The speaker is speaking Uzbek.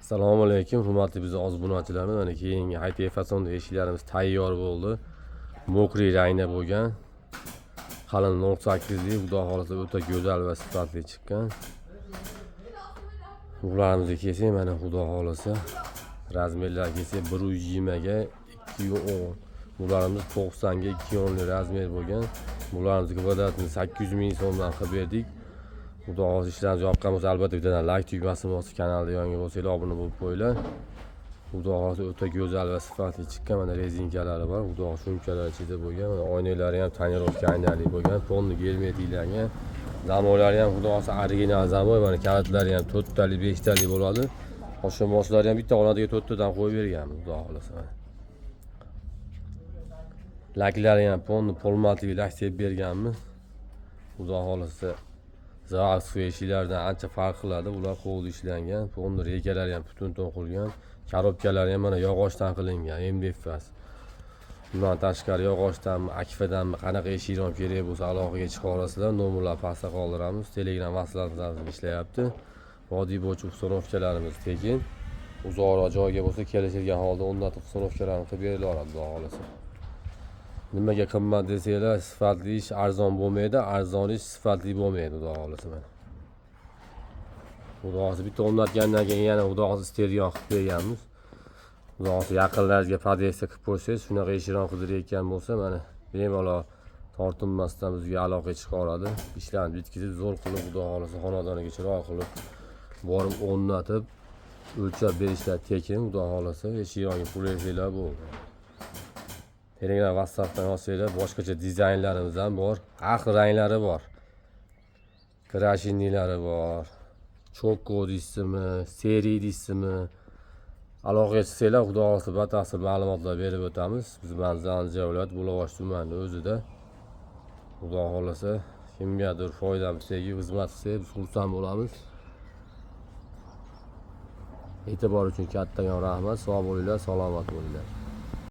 Assalomu alaykum, hurmatli bizni obunachilarimiz. Mana keyingi high fasonda eshiklarimiz tayyor bo'ldi. Мокрый rangda bo'lgan. Qalin 0.8 lik, xudo xohlasa o'ta go'zal va sifatli chiqqan. Ularimizni kelsak, mana xudo xohlasa размер lar kelsak 120 ga 210. Bularimiz 90 ga 210 lik размер bo'lgan. Bularimizni kvadratini 800 ming so'mdan qilib berdik. Xudo xohlasa ishlarimiz yoqqan bo'lsa, albatta bittadan layk tugmasini bosib, kanalda yangi bo'lsanglar obuna bo'lib qo'yinglar. Xudo xohlasa o'ta go'zal va sifatli chiqqan. Mana rezinkalari bor, xudo xohlasa sumkalar ichida bo'lgan. Mana oynalari ham тонировка aynali bo'lgan, полный germetiklangan. Замок lari ham xudo xohlasa original замок. Mana kalitlari ham to'rttalik, beshtalik bo'ladi. Oshna ham bitta xonadiga to'rttadan qo'yib berganmiz, xudo xohlasa mana. Laklari ham полный полиматик lak sepib berganmiz. Xudo xohlasa заводской eshiklardan ancha farq qiladi. Ular qo'lda ishlangan, полный рейка lari ham butun to'qilgan, коробка lari ham mana yog'ochdan qilingan, MDF emas. Bundan tashqari yog'ochdanmi, akfadanmi, qanaqa eshik ham kerak bo'lsa, aloqaga chiqa olasizlar. Nomerlar pastda qoldiramiz. Telegram, WhatsApplarimiz ishlayapti. Vodiy bo'yicha установка larimiz tekin. Uzoqroq joyga bo'lsa, kelishilgan holda o'rnatib, установка larni qilib berilaveradi, xudo xohlasa. Nimaga qimmat desanglar, sifatli ish arzon bo'lmaydi, arzon ish sifatli bo'lmaydi, xudo xohlasa mana. Xudo xohlasa bitta o'rnatgandan keyin yana xudo xohlasa istaydigan qilib berganmiz. Xudo xohlasa yaqinlaringizga podъездga qilib qo'ysangiz, shunaqa eshiklarni qidirayotgan bo'lsa, mana bemalol tortinmasdan bizga aloqaga chiqa oladi. Ishlarni bitkazib, zo'r qilib, xudo xohlasa xonadoniga chiroyli qilib borib o'rnatib, o'lchab berishlar tekin, xudo xohlasa eshik yoniga pul bersanglar bo'ldi. Telegram, WhatsAppdan yozsanglar, boshqacha dizaynlarimiz ham bor, har xil ranglari bor. Крашеный lari bor. Cho'ko deysizmi, серый deysizmi? Aloqaga chiqsanglar, xudo xohlasa batafsil ma'lumotlar berib o'tamiz. Biz manzil Andijon viloyati, Buloqboshi tumani o'zida. Xudo xohlasa kimgadir foydamiz tegib, xizmat qilsak, biz xursand bo'lamiz. E'tibor uchun kattakon rahmat. Sog' bo'linglar, salomat bo'linglar.